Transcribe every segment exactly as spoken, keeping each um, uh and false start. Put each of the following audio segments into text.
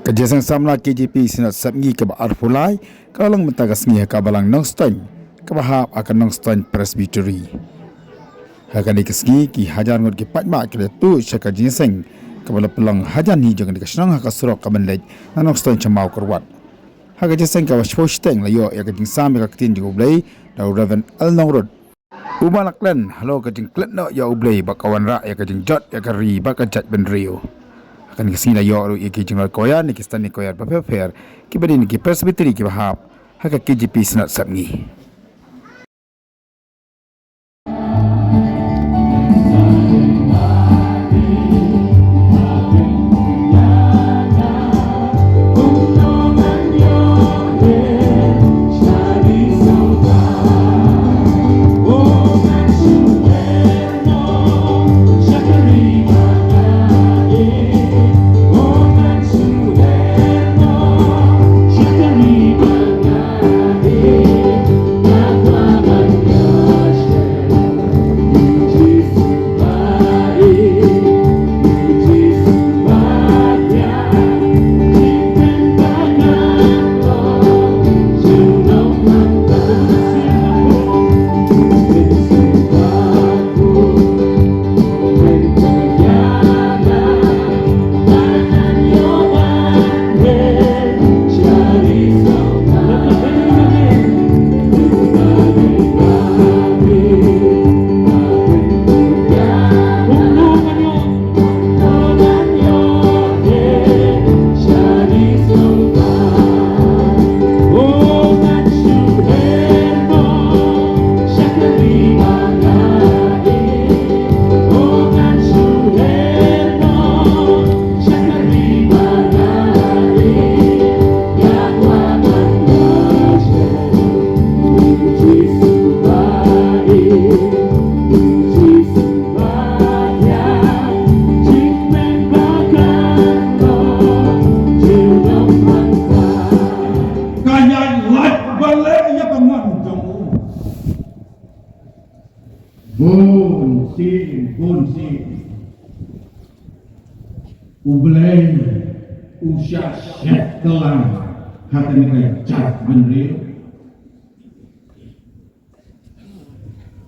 Ka jingïaseng samla K J P Synod Sepngi kaba arphew lai ka la long mynta ka sngi ha ka balang Nongstoiñ kaba hap ha ka Nongstoiñ Presbytery. Ha kane ka sngi ki hajar ngut ki paidbah ki la tuid sha ka jingïaseng kaba la pynlong hajan hi jong kane ka shnong ha ka surok kaba leit na Nongstoiñ sha Mawkyrwat. Ha ka jingïaseng kaba shiphew shiteng la ïoh ïa ka jingsam ïa ka ktien jong U Blei da u Reverend L Nongrut. Uba la klet halor ka jingklet noh ïa U Blei bad ka wanrah ïa ka jingjot ïa ka ri bad ka jaitbynriew. Ha kane ka sngi la ïoh ruh ïa ki jingrwai choir na ki standing choir bapher bapher kiba dei na ki Presbytery kiba hap ha ka K J P Synod Sepngi. Ka ïaid lait ba leh ïa ka mon jong u. Bun sien, bun sien. U Blei u shah shet kyllon ha kane ka jaitbynriew.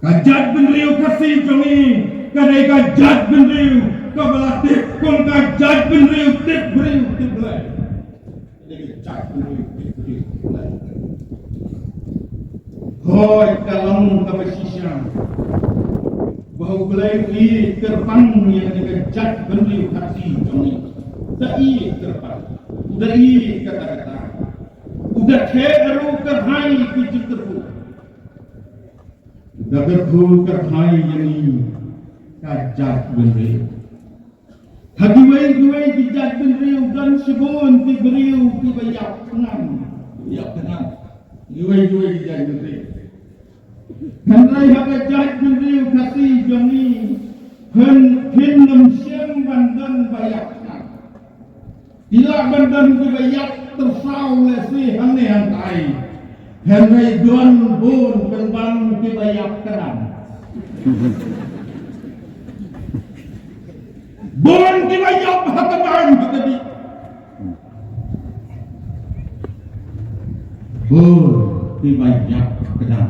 Ka jaitbynriew Khasi jong ngi ka dei ka jaitbynriew kaba la tip kum ka jaitbynriew tip briew tip Blei. Ka dei ka jaitbynriew tip briew tip Blei. Hooid, ka long kaba shisha ba U Blei u ïeit kyrpang ïa kane ka jaitbynriew Khasi jong ngi. Da ïeit kyrpang, u da ïeit katta katta. U da theh ruh kyrhai ki jingkyrkhu. Da kyrkhu kyrhai ïa ngi ka jaitbynriew. Ha kiwei kiwei ki jaitbynriew don shibun ki briew kiba ïap thngan, ïap thngan. Kiwei kiwei ki jaitbynriew. Hynrei ha ka jaitbynriew Khasi jong ngi phin, phin ym shym ban don ba ïap thngan. Ki lah ban don kiba ïap tyrsaw lehse hangne hangtai. Hynrei don bun pynban kiba ïap kdang. Bun kiba ïap ha kdang ha kdih. Bun kiba ïap kdang.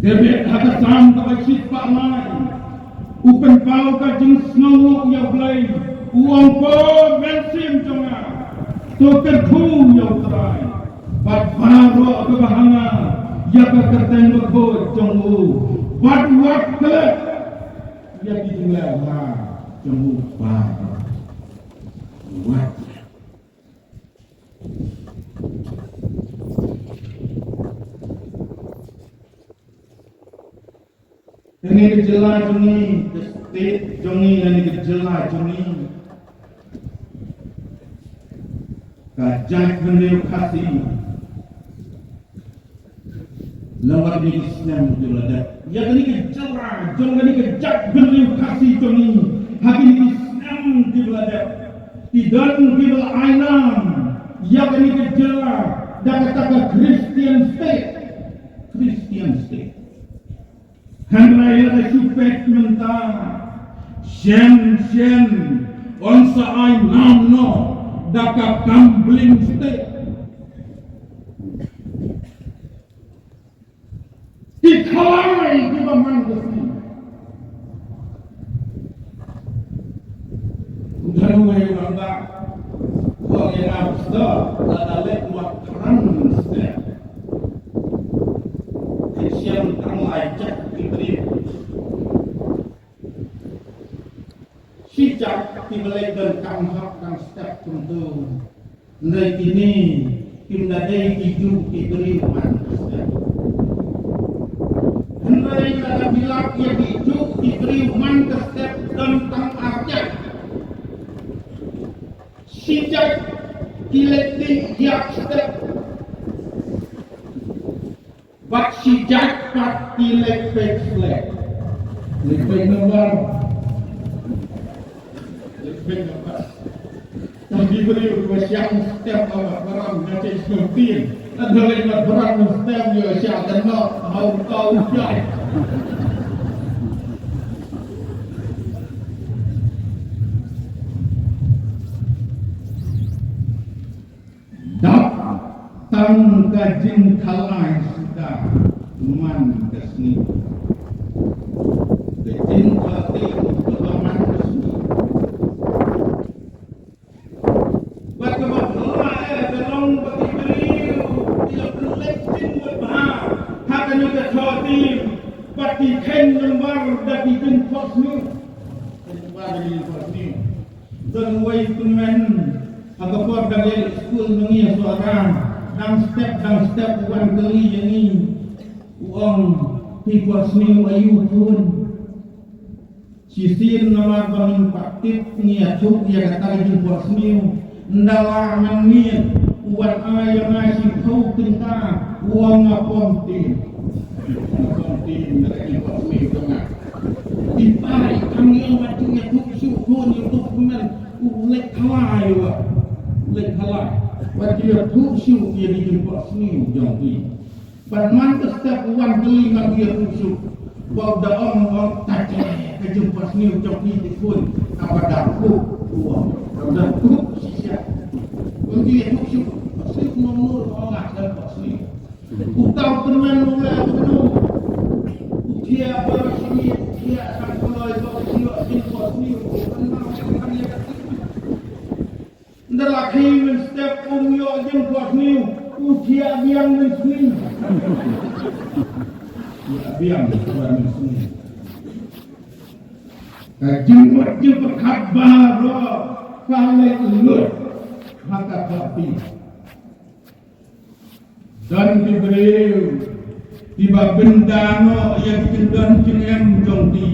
David ha ka Salm kaba shispah lai u pynpaw ka jingsngewnguh ïa U Blei, u ong, ko mynsiem jong nga, to kyrkhu ïa U Trai, bad baroh kaba ha nga ïa ka kyrteng bakhuid jong u, bad wat klet ïa ki jingleh bha jong u baroh. Wat klet. Kane ka jylla jong ngi, ka state jong ngi, kane ka jylla jong ngi, ka jaitbynriew Khasi. Lem bad kine ki snem kiba la dep, ïa kane ka jylla jong kane ka jaitbynriew Khasi jong ngi, ha kine ki snem kiba la dep, ki don kiba la ai nam ïa kane ka jylla da kata ka Christian state. Christian state. Hynrei lada shu peit mynta, Shen shen, yn sa ai nam noh da ka gambling stick. Ki khalai kiba man ka sngi. U don uwei u rangbah, u ong ïa nga, Pastor, lada leit wat thrang step, phin shem tang lai jait ki briew. Shi jait kiba leit donkam hok tang step kumto. Hynrei kine kim da dei kijuh ki briew man ka step. Hynrei lada phi lap ïa kijuh ki briew man ka step, don tang ar jait. Shi jait ki leit dih ïa step. Bad shi jait pat ki leit peit slek. Leit peit number. Leit peit number. Tang ki briew kiba shang stem, aba baram na chet stem tin. Ynda leit bad baram stem ïa shah kan noh, hau kau jait. Dap tang ka jingkhalai suda man ka sngi. Ka jingkhalai suda man ka sngi. Bad kaba khalai ka long ba ki briew ki la pynleit jingmut bha ha kane ka thaiñ, bad ki kheiñ number da ki jingphohsniew. Kheiñ number da ki jingphohsniew. Don uwei u tymmen ha ka por dang leit skul ma ngi ha Sohra, dang step dang step u wan kylli ïa ngi, u ong, phi phohsniew aïu khun? Shisien namar ba ngim pat tip, ngi ïathuh ïa kata ka jingphohsniew. Ynda la mynmiet u wan ai ïa nga shiphew tyngka, u ong nga pom tien. Nga pom tien na ka jingphohsniew jong nga. Phi peit, kam ïoh wat ju ïathuh shuh, khun, ïathuh kumne, u leit khalai, u leit khalai. Wat ju ïathuh shuh ïa ki jingphohsniew jong phi. Bad man ka step u wan kylli, ngam ïathuh shuh. Ba u da ong, ong, ta te ka jingphohsniew jong phi te khun, kaba da kup, u ong. Kaba da kup shisha. Ngam ïathuh shuh. Phohsniew kumno, ong, nga khlem phohsniew. Uta u tymmen u leh kumno? U thiah baroh shi miet, u thiah tang kloi ba u ïoh jingphohsniew, u pynlong ka kane ka. Ynda la khie mynstep um ïoh jingphohsniew, u thiah biang mynsngi. Thiah biang mynsngi. Ka jingmut jingpyrkhat baroh ka leit lut ha ka thong phi. Don ki briew kiba bynda noh ïa ki jingdon jingem jong ki,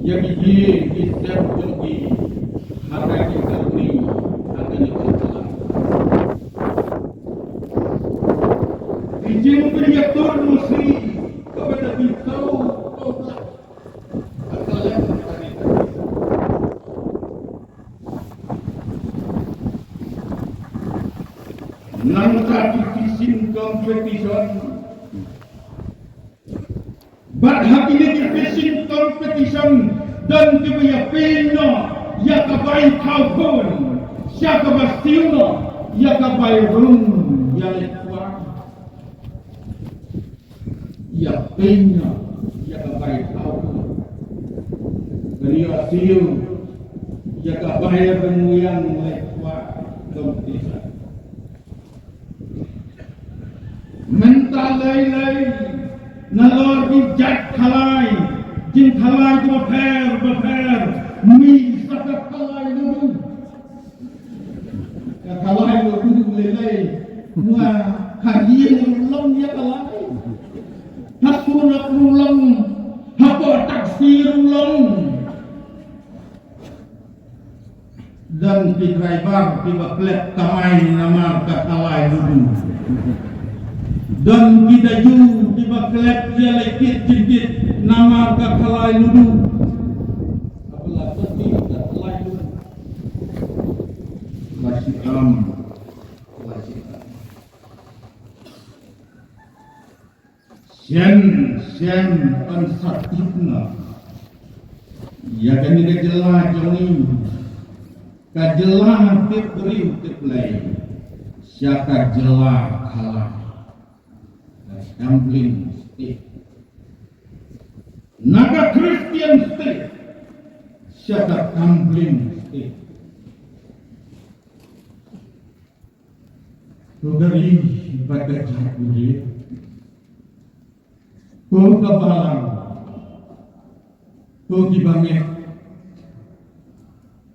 ïa ki ïing ki sem jong ki, ha ka jingkyrmen, ha ka jingkyrmen. Ki jingpynïatur masi kaba da ki tau. Nangta ki fishing competition. Bad ha kine ki fishing competition, don kiba ïapeiñ noh ïa ka bai thaw khun, sha kaba siew noh ïa ka bai rung ïaleit kwah. Ïapeiñ noh ïa ka bai thaw khun. Ban ïoh siew ïa ka bai rung ïaleit kwah competition. Mynta lei lei nalor ki jait khalai, jingkhalai kiba pher bapher, mih sa ka khalai ludu. Ka khalai ludu lei lei, wa, ha ïing ruh long ïa khalai. Ha surok ruh long, hapoh taxi ruh long. Don ki driver kiba klet kamai namar ka khalai ludu. Don ki daju kiba klet ïaleit kit jingkit namar ka khalai ludu. Haba la sati ka khalai ludu. La shi am. La shi am. Shen shen, yn sa tip noh. Ïa kane ka jylla jong ngi, ka jylla tip briew tip Blei, sha ka jylla khalai, ka gambling state. Na ka Christian state sha ka gambling state. Ko ka ri bad ka jaitbynriew, ko ka balang, ko ki bangeit,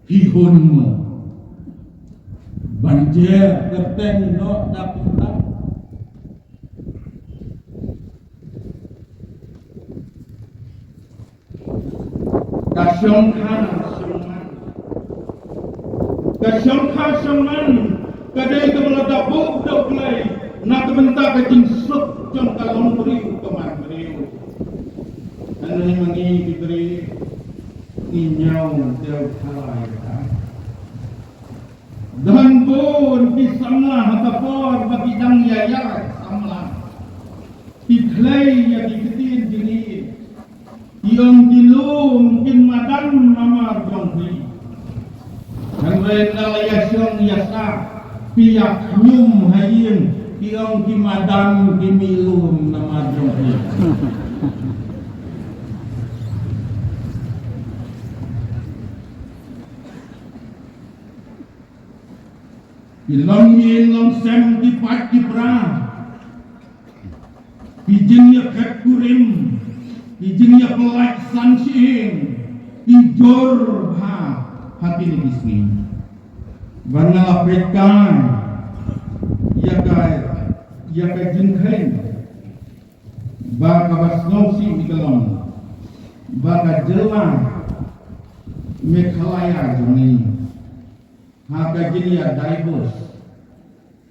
phi hun mo ban jer kyrteng noh da kumta? Ka shongkha shongman, ka shongkha shongman ka dei kaba la da buh da U Blei na ka bynta ka jingsuk jong ka longbriew ka manbriew. Hynrei ma ngi ki briew, ngi ñiew dewthalai ta. Don bun ki samla ha ka por ba ki dang ïaid samla, ki khlei ïa ki ktien jong ngi, ki ong ki lum kin madan namar jong phi. Hynrei ynda la ïashong ïasah, phi ïa khñium ha ïing, ki ong ki madan ki mih lum namar jong phi. Ki longïing longsem, ki paid ki para, ki jingïakhet kurim, ki jingïapyllait san shyieng, ki jur bha ha kine ki sngi. Ba nga la peit kai ïa ka, ïa ka jingkheiñ ba kaba sngewsih ka long ba ka jylla Meghalaya jong ngi, ha ka jingïa divorce,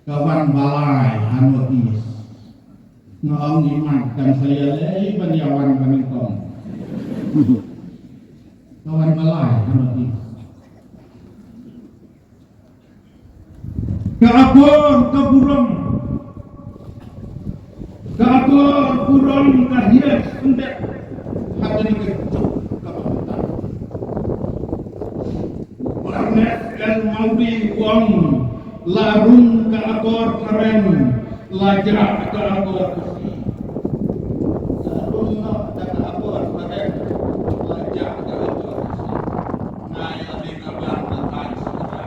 ka wan ba lai ha North East. Nga ong i mat kan sa ïaleh ban ïa wan ba nyngkong. Ka wan ba lai ha North East. Ka akor ka burom, ka akor burom ka hiar sendek ha kane ka juk ka bynta. Ernest L Mawrie u ong, la rung ka akor phareng, la jah ka akor Khasi. La rung noh da ka akor phareng, la jah ka akor Khasi. Nga ïa dei ka bang ka thaiñ Sohra,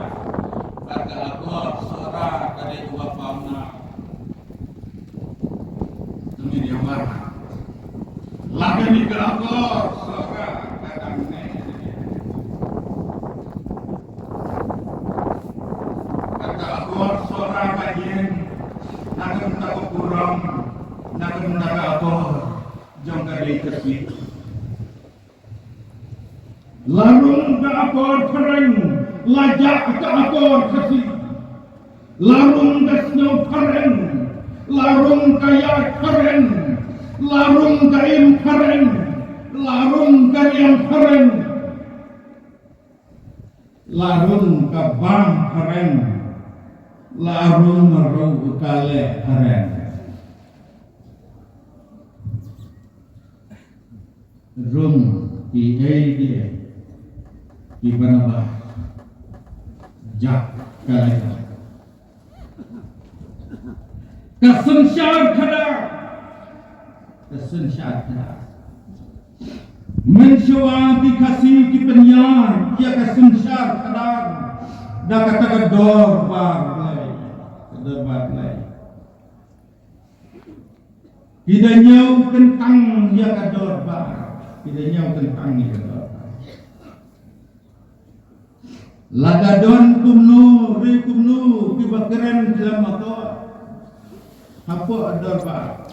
bad ka akor Sohra ka dei kaba pamna. Ngi ïa mar. La kane ka akor Sohra ka dang ne. Ka akor Sohra ka ïeng na ka bynta ka burom, na ka bynta ka akor jong ka dei ka sih. La rung ka akor phareng, la jah ka akor Khasi. La rung ka sngewphareng, la rung ka ïaid phareng, la rung ka im phareng, la rung ka riang phareng, la rung ka bam phareng, la rung ruh ka leh phareng. Rung kiei kiei kiba naba jah ka lei. Ka synshar khadar, ka synshar khadar. Mynshuwa ki Khasi ki pynïaid ïa ka synshar khadar da kata ka dorbar Blei, ka dorbar Blei. Ki da ñiew kyntang ïa ka dorbar. Ki da ñiew kyntang ïa ka dorbar. Lada don kumno re kumno kiba kren khlem akor hapoh dorbar,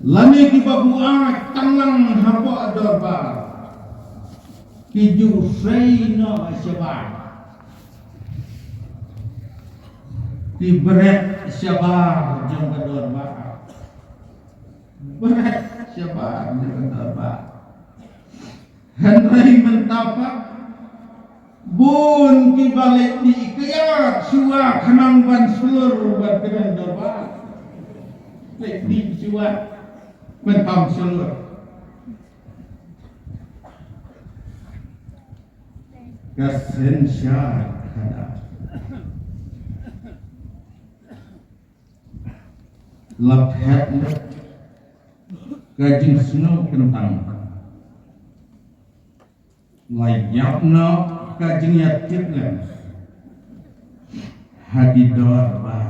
lane kiba buaid tang lang hapoh dorbar, ki ju sei noh shabar. Ki bret shabar jong ka dorbar. Bret shabar jong ka dorbar. Hynrei mynta pat bun kiba leit dih kyiad shuwa khnang ban shlur ban kren dorbar. Leit dih shuwa ban pam shlur. Ka synshar khadar la phet ka jingsngew kyntang, la ïap noh ka jingïatiplem ha ki dorbar.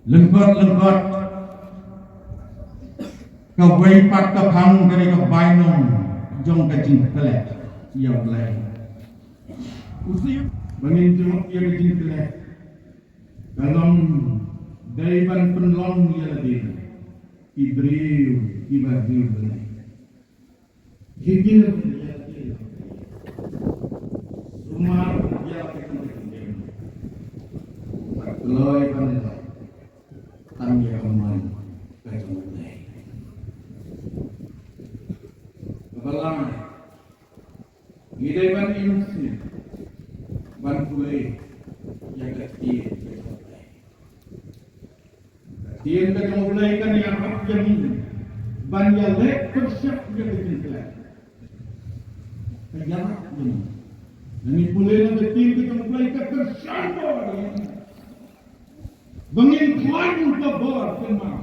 Lyngkot lyngkot, kawei pat ka phang kane ka bainong jong ka jingklet ïa U Blei. U siem ba ngin jngoh ïa ka jingklet ka long dei ban pynlong ïa lade ki briew kiba riewblei. Ki briew ïa lade, sumar ïa lade, bad kloi ban leh tang ïa ka mon ka jong U Blei. Kaba lai, ngi dei ban im sngewbha ban pule ïa ka ktien ka jong U Blei. Ka ktien ka jong U Blei kan ïarap ïa ngi ban ïaleh pyrshah ïa ka jingklet. Ka ïarap ïa ngi. Ngi pule na ka ktien ka jong U Blei ka kyrshan bor ïa ngi ba ngin khlaiñ ka bor kynmaw,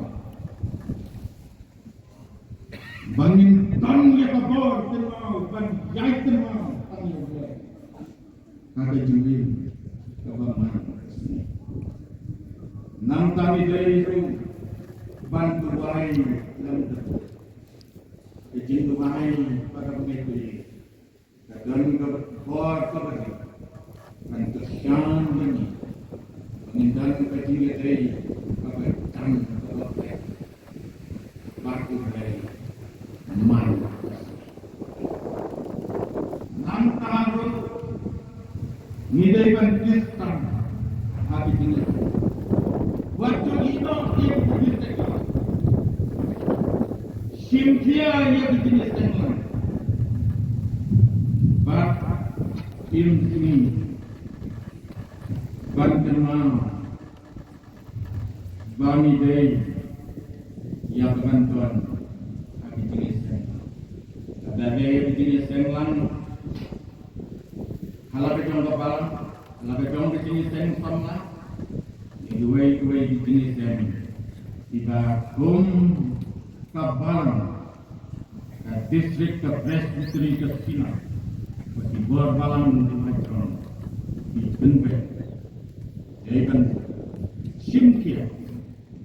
ba ngin don ïa ka bor kynmaw ban ïai kynmaw tang ïa U Blei. Ka ka jingim kaba man. Nangta ngi dei ruh ban duwai lem da ka jingduwai ba ka bangeit ka don ka bor kaba rit ban kyrshan ïa ngi ba ngin don ka jingïadei kaba dang kaba phet bad U Blei man. Nangta ruh ngi dei ban pyrshang ha ki jingïaseng. Wat ju ïehnoh ïa ki jingïaseng. Shim khia ïa ki jingïaseng lang. Bad im sngi ban kynmaw ba ngi dei ïa ka ban don ha ki jingïaseng. Lada dei ïa ki jingïaseng lang ha la ka jong ka balang, ha la ka jong ka jingïaseng samla, ïa kiwei kiwei ki jingïaseng kiba kum ka balang, ka district, ka presbytery, ka synod, bad ki bor balang ki pynbeit. Dei ban shim khia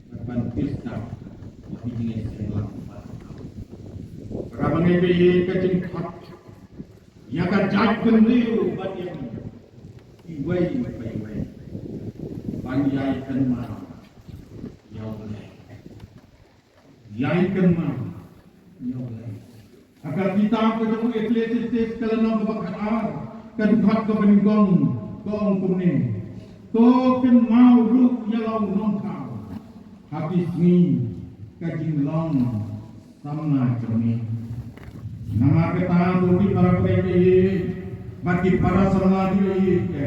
bad ban pyrshang ïa ki jingïaseng lang. Ka ban ïa ka jingkhot ïa ka jaitbynriew bad ïa ngi iwei pa iwei ban ïai kynmaw ïa U Blei. Ïai kynmaw ïa U Blei. Ha ka kitab ka jong u Ecclesiastes ka lynnong kaba khatar, ka dkhot kaba nyngkong, ka ong kumne: To kynmaw ruh ïa la u nongthaw ha ki sngi ka jinglong samla jong me. Namar kata, to ki para bangeit bad ki para samla jong me,